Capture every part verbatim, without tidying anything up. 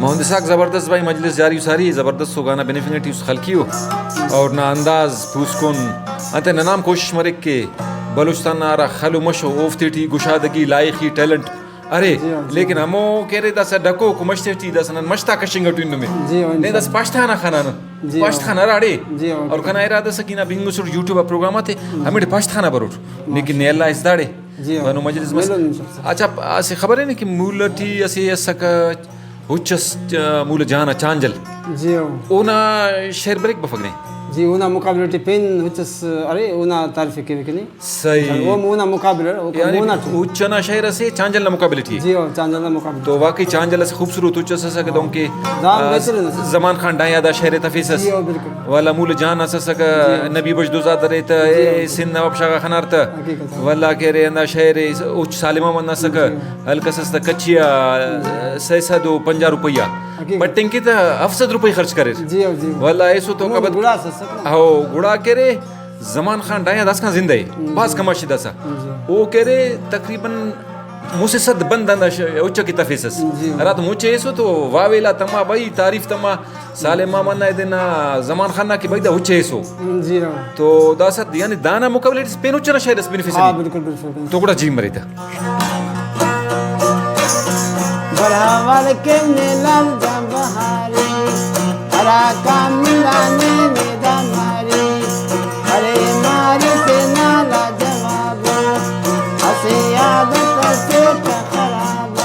محمد اسحاق، زبردست بھائی، مجلس جاری و ساری، زبردست و گانا بنفنگ ٹی اس خلقی ہو، اور نا انداز پوسکن انت، ننا ہم کوشش مریک کہ بلوچستان نا ہرا خل و مش و اوفتے ٹی گشادگی، لائخی، ٹیلنٹ ارے، جی ہاں، جی لیکن ہاں۔ ہمو کہ ارے داسہ ڈکوک مش تے ٹی داسہ نن مش تا کشنگ ٹی ہندن۔ جی ہاں، نے داسہ انشاءاللہ۔ پاشت خانہ خنانہ۔ جی پاشت ہاں۔ خانہ ہراڑے۔ جی ہاں۔ اور کنا ارادہ ئسے کہ نا بنگسٹ یوٹیوب آ پروگرام آتے ہمیڑے پاشت خانہ بروٹ۔ لیکن نے اللہ اس داڑے۔ جی ہاں۔ بنو مجلس مس۔ ملو انشاءاللہ۔ اچھا، اسہ خبر ہے نا کہ مولہ ٹی اسہ اسکہ ہچ اس، آ، مولہ جان آ چانجل۔ جی ہاں۔ اونا شعر بریک بفک نے؟ جی، اونا مقابلہ ٹی پین ہچ اس ارے، اونا تعریف کیوہ کنے۔ صحیح۔ او مونا مقابلہ، او یعنی مونا ٹی۔ اچ ئنا شاعر اسے چانجل نا مقابلہ ٹی۔ جی، او چانجل نا مقابلہ۔ تو واقعی چانجل اسہ خوبصورت اچ اس اسکہ، دنکہ، جام آ، بہترین اس۔ زمان خان ڈائیا دا شاعر ءِ تفیسس۔ جی، او بالکل۔ ولدا مولہ جان اس اسکہ، جی، او۔ نبی بخش دوزاد ارے تہ، جی، او۔ اے سندھ نواب شاہ غاخنار تہ۔ حقیقت۔ ولدا کہ ارے ہندا شاعر اچ سالم احمد نا اسکہ، جی، او۔ ہلکس اس تہ کچی آ، سئے سد و پنجاہ روپیہ۔ حقیقت۔ پٹنگ کے تہ ہفت سد روپئی خرچ کریر۔ جی، او، جی، او۔ ولدا ایسو تو ہمو ابد گڑاس اسکہ نا۔ ہو، گڑا کہ ارے زمان خان ڈائیا داسکان زندہ ءِ، ہم۔ بھاز کم آ شدہ سا۔ ہم۔ او کہ ارے تقریباً مسہ سد بند ہندا ش-، اچ کہ تفیسس۔ ہم، جی۔ ہراتم اچ ایسو تو واویلا تما بھائی، تعریف تما، سالم محمد نا، ایدے نا زمان خان نا کہ بھائی دا اچ ایسو۔ ہم، جی ہاں۔ تو داسہ یعنی دانا مقابلہ ٹی پین اچ ئنا شاعر اس بنفسہ ہاں، نی۔ بالکل، بالکل۔ تو گڑا جی مرے تہ۔ براہوال کن لال جان بہاری، ہرا کان ملا نے میدان ماری، ارے ماری سے نالا جواب، اسے عادت سے خراب۔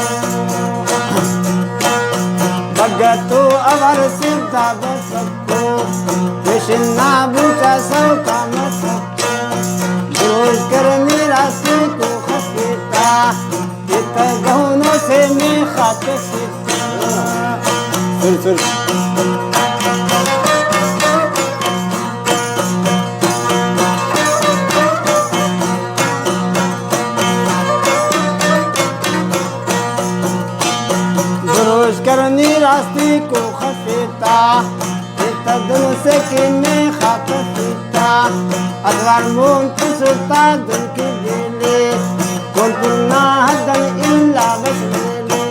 بگتو اور سدھا بسکو، پیشن نہ بوچا سو کا مسکو۔ بروز کرنی راستی کو خفیتا، اتگونو سے میخا تسیتا۔ سر، سر۔ بروز کرنی راستی کو خفیتا۔ تدن سے کہ میخا تسیتا، ادوار مون تسرتا دن کی بیلے، کول پر نا ہدن الا بس ویلے۔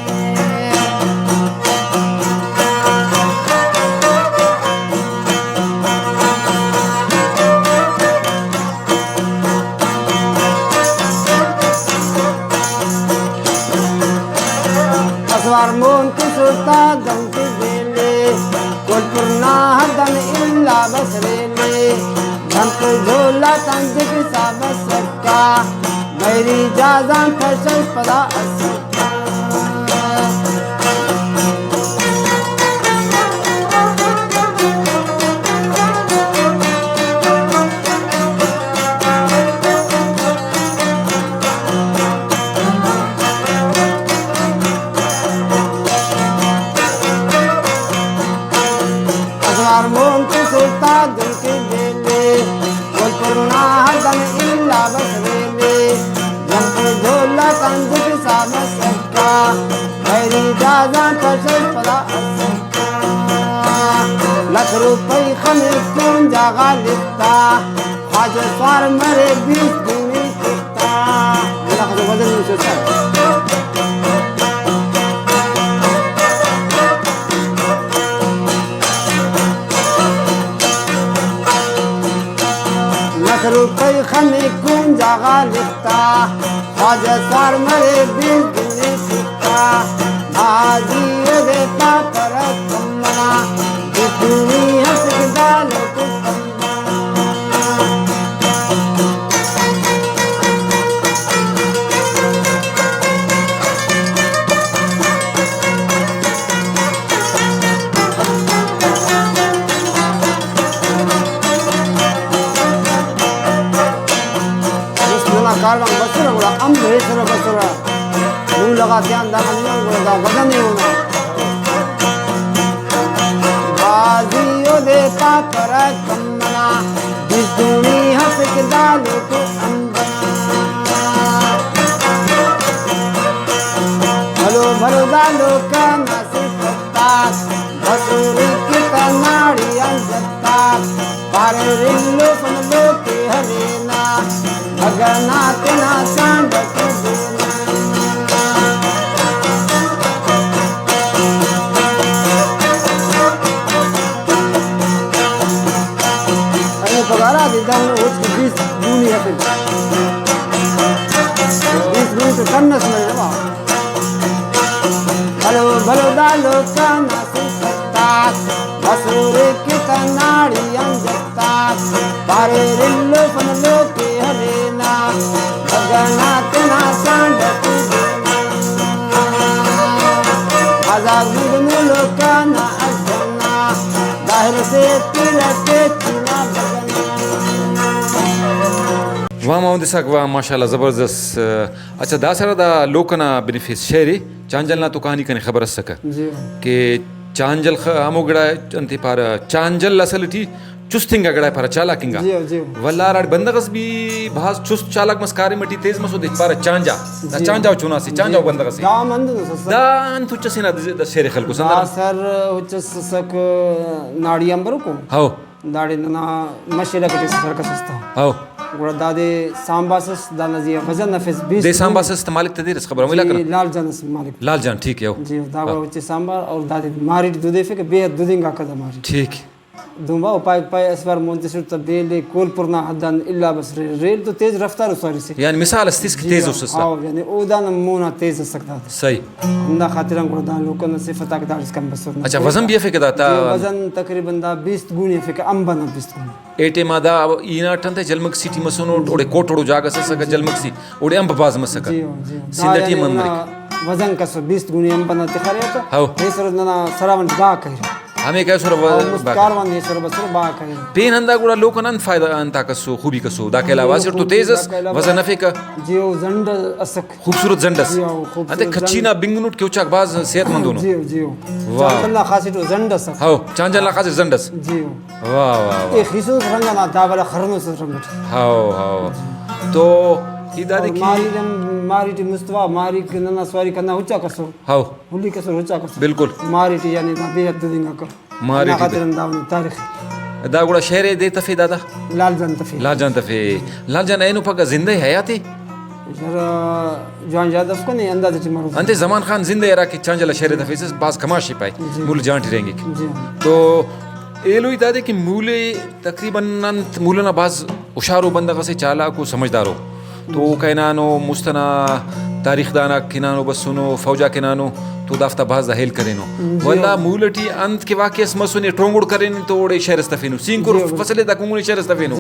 اسوار مون تسرتا دن کی بیلے، کول پر نا ہدن الا بس ریلے۔ دھنت جھولا تان جگسا بسکا، میری جازان تھشل پدا اسکا۔ اسوار مون تسرتا دن کی بیلے، کول پر نا ہدن الا بس ریلے۔ جمپ جھولا تان جگسا بسکا، خیری جازان تشل پدا اسکا۔ لکھ روپئی خن کون جاگہ لکھتا، خواجہ سوار مرے بیس دنی کتا۔ لکھ وزن میں سے سر۔ لکھ روپئی خنی کون جاگہ لکھتا، خواجہ سار مرے بیس دنی سکتا، بازی اودے پاپرک کمنا، جتنی ہنسک دالو کمنا۔ مست ننا کارڈ آن بسرہ، گڑا امب ایسرہ بسرہ۔ نون لگا تیان دانا نیام گڑا دا بدن ءِ اونا۔ بازی اودے پاپرک کمنا، بزدونی ہسک دالو کو امبنا۔ بھلو بھلو دالو کا ناصف تاک، بسوری کی تناڑی انجتاک، پارے رلو سمجھو کے ہرینا، بھگنا تینا سانڈ کے دینا۔ دا لوکانا صفت آک، بسورے کہ تا ناڑی آن جتاک، پاریر ایلو فن لوکے ہرینا، بھگنا تینا سانڈ ٹی دینا۔ آزاد مجنو لوکانا اڈنا، ظاہر سے پیرہ ٹیچنا بھگنا۔ واہ، محمد اسحاق، واہ، ماشاءاللہ، زبردست۔ اچھا، داسہ دا لوک ئنا بنفیس شعر ءِ، چانجل نا تو کہانی کنے خبر اسکہ جی۔ کہ چانجل خ-، ہمو گڑا انتے پارہ، چانجل اصل ٹی چست انگا گڑا پارہ چالاک انگا۔ جی، جی۔ ولدا ہراڑے بندغ اس بھی بھاز چست چالاک مس، کاریم ٹی تیز مس، اودے پارہ چانجا۔ دا جی۔ چانجاؤ چنا سے، چانجاؤ جی۔ بندغ اسے۔ دا ہم اندن اس اسکہ۔ دا انت ہچ اسے نا دے-، دا شعر ءِ خلکوس اندن۔ دا سر ہچ اس اسکہ ناڑی آنبار کن۔ ہو۔ داڑے ننا مش علاقہ ٹی اسہ سرکس اس تا۔ ہو۔ گڑا دادے سانباسس، دانا زی آ وزن افس بیست دے گنی۔ سانباسس تہ مالک تہ دیر اس خبر، ہمو علاقہ نا؟ جی، لال جان اس مالک۔ لال جان، ٹھیک ہے، ہو۔ جی، دا گڑا ہو۔ اچے سانبا اور دادے ماری ٹی دودیفک، بے حد دودنگاکہ دا ماری۔ ٹھیک۔ دنبا او پائک پائے اسہ وار مون تسٹ تہ بیل ءِ کول پر نا حد آن الا بس ریل، ریل تو تیز رفتار و سواری سے۔ یعنی مثال اس تس کہ جی تیز ہاں، اس اس تا۔ ہاں، یعنی او دانا مون آ تیز اسک دادے۔ صحیح۔ ہندا خاطران گڑا دا لوکل نا صفت آک داڑسکان بسر نا۔ اچھا، وزن بھی ہرفیکہ دا تا؟ جی، وزن تقریباً دا بیست گونی ہرفیکہ، امب ئنا بیست گونی۔ اے ٹائما دا ای ناٹ انتئے جلمکسی ٹی مسنٹ، اوڑے کوٹڑو جاگہ اس اسکہ جلمکسی، اوڑے امب بھاز مسکہ۔ جی ہو، جی ہو۔ سندھ دا ٹی یعنی امب ہم اونا مریک۔ وزن کسر بیست گونی امب ئنا تخارے تہ ہو۔ ایسر ننا سراوان ٹی با کریرہ۔ ہمے کہ ایسر و-، او مست با کاروان ایسر بسر با کریرہ۔ پین ہندا گڑا لوکان انت فائدہ انت آک اسو، خوبی کسو؟ داکا علاوہ جی ہو، اسٹ تو خوبی تیز اس، داکا علاوہ وزن ہرفیکہ۔ جی ہو، زنڈ اسک۔ خوبصورت زنڈ اس۔ جی ہو، خوبصورت انتے کچھی زنڈ۔ نا بنگنٹ کہ اچاک بھاز صحت مند اونو۔ جی ہو، جی ہو۔ واہ۔ چانجل نا خاص اٹ زنڈ اسک۔ ہو، چانجل نا خاص اٹ زنڈ اس۔ جی ہو۔ واہ، واہ، واہ۔ اے خیسوس رنگ نا، دا والا خرنوس رنگ اٹ۔ ہو، ہو۔ تو ای دادے اور کہ ماری ہم، ماری ٹی مستوا، ماری کہ ننا سواری کنا اچاک اسر۔ ہو۔ ہلی کسر اچاک اسر۔ بالکل۔ ماری ٹی یعنی دا بے حد دننگاکہ۔ ماری ہندا ٹی خاطر ہم دا اونا تاریخ۔ دا گڑا شعر ءِ دے تفے دادا؟ لال جان تفے۔ لال جان تفے۔ لال جان اینو پگہ زندہ ءِ، حیات ءِ؟ یار، جوان یاد اف کنے، اندازہ ٹی مرو۔ انتے زمان خان زندہ ءِ ہرا کہ چانجل آ شعر ءِ تفیسس، بھاز کماش ءِ پائے۔ جی۔ مول جان ٹی رہینگک۔ جی ہاں۔ تو ایلو ای دادے کہ مولے تقریباً انت مول ئنا بھاز ہشارو بندغ اسے، چالاکو، سمجھدارو۔ تو اوکا ہنانو، مست ئنا تاریخ دان آک ہنانو بسنو، فوج آک ہنانو، تو دافتا بھاز دا ہیل کرینو۔ جی۔ ولدا مول ٹی انت کہ واقعہ اس مسنے، ٹرونگڑ کرینے تو اوڑے شعر اس تفینو۔ سینکر جی، بالکل۔ فصل ءِ دا کنگنے شعر اس تفینو۔